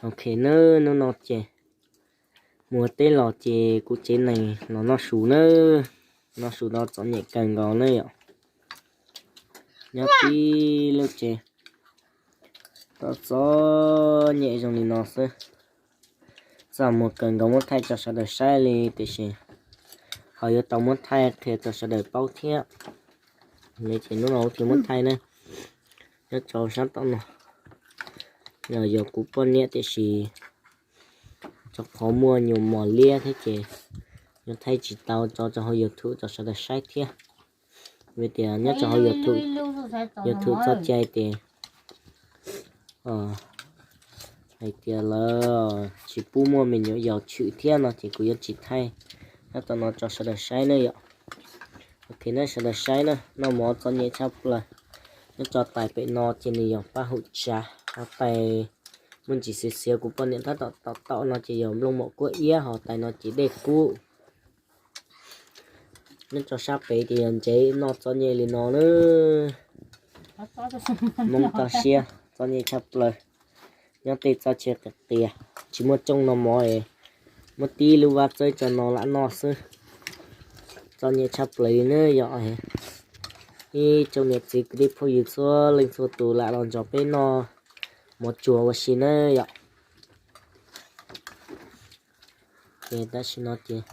Ok na, hnub no ces mus ua teb los ces kuv cev nees los noj su na, noj su no txom nyem kawg nkaus na yom. Nyob tib lub tsev txom txom nyem zoo li no xwb. Txaj muag kawg nkaus muab thaij tso sawv daws saib li tiam sis ho yuav tau muab thaij qhia rau sawv daws paub thiab. Ces hnub no kuv thiaj muab thaij na. Nyob rau sab tom no yog kuv poj niam tiam sis rau qhov muaj nyuag mos liab thiab ces yuav thaij tsis tau tso rau hauv YouTube rau sawv daws saib thiab. Vim tias nyob rau hauv YouTube, YouTube txoj cai tias hais tias lawv tsis pub muaj me nyuam yaus chwm thiab no ces kuv yuav tsis thaij nyob rau no rau sawv daws saib na yom. Ok na, sawv daws saib na, noj mov txom nyem tshaj plaws. Nyob rau tais pem no ces nws yog paj hum tsav, ho tais muaj ntsis xiav xiav kuv poj niam tab tom tau tau no ces yog nplooj mom kuab iab, ho tais no ces dej kub. Nyob rau sab pem ces yog ntsev, noj txom nyem li no na. Hmoov toj siab, txom nyem tshaj plaws. Nyob tej txoj chaw qias qias, tsis muaj rooj noj mov es muab tib lub vab txawb tso no lam noj xwb. Txom nyem tshaj plaws li na yom. Ib tsoom niam txiv kwv tij phooj ywg txhua leej txhua tus lam los nrog peb noj mov tsuag ua si na yom. Ces tam sim no ces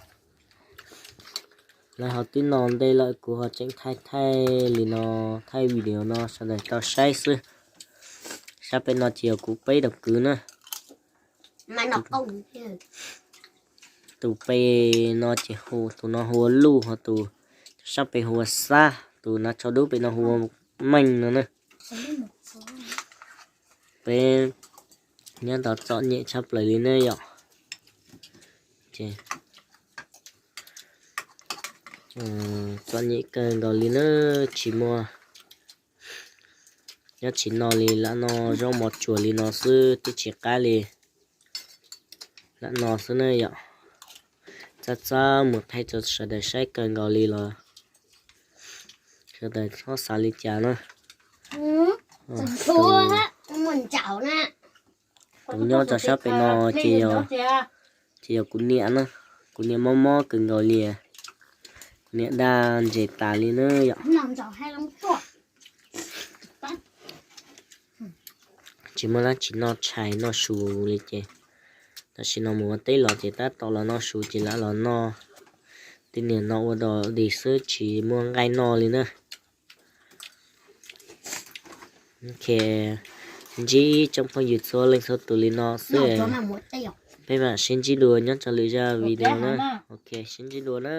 lawv ho twb noj ntej lawm, kuv ho tseem thaij thaij li no, thaij video no sawv daws tau saib xwb. Sab pem no ces yog kuv peb daug kwv na. Tus pem no ces hu, tus no hu ua Luj, ho tus sab pem hu ua Xab, tus hnav tsho dub pem no hu ua Meej no na. Peb nyob ntawd txom nyem tshaj plaws li ne yom. Txom nyem kawg nkaus li na, tsis muaj, nyob tsis no li, lam noj zaub mov tsuag li no xwb twb tsis qab li. Lam no xwb na yom. Txaj txaj muag thaij rau sawv daws saib kawg nkaus li los sawv daws txhob xav li cas na. Tus nyob rau sab pem no ces yog kuv niam na, kuv niam mob mob kawg nkaus li, kuv niam daj ntses tas li na yom. Tsis muaj dab tsi noj tshais noj su li ces tam sim no mus ua teb los ces tab tom los noj su ces lam los noj, tej niag no ua dog dig xwb tsis muaj nqaij noj li na. Ntsib tsoom phooj ywg txhua leej txhua tus li no xwb, peb mam sib ntsib dua nyob rau lwm zaj video na. Ok, sib ntsib dua na.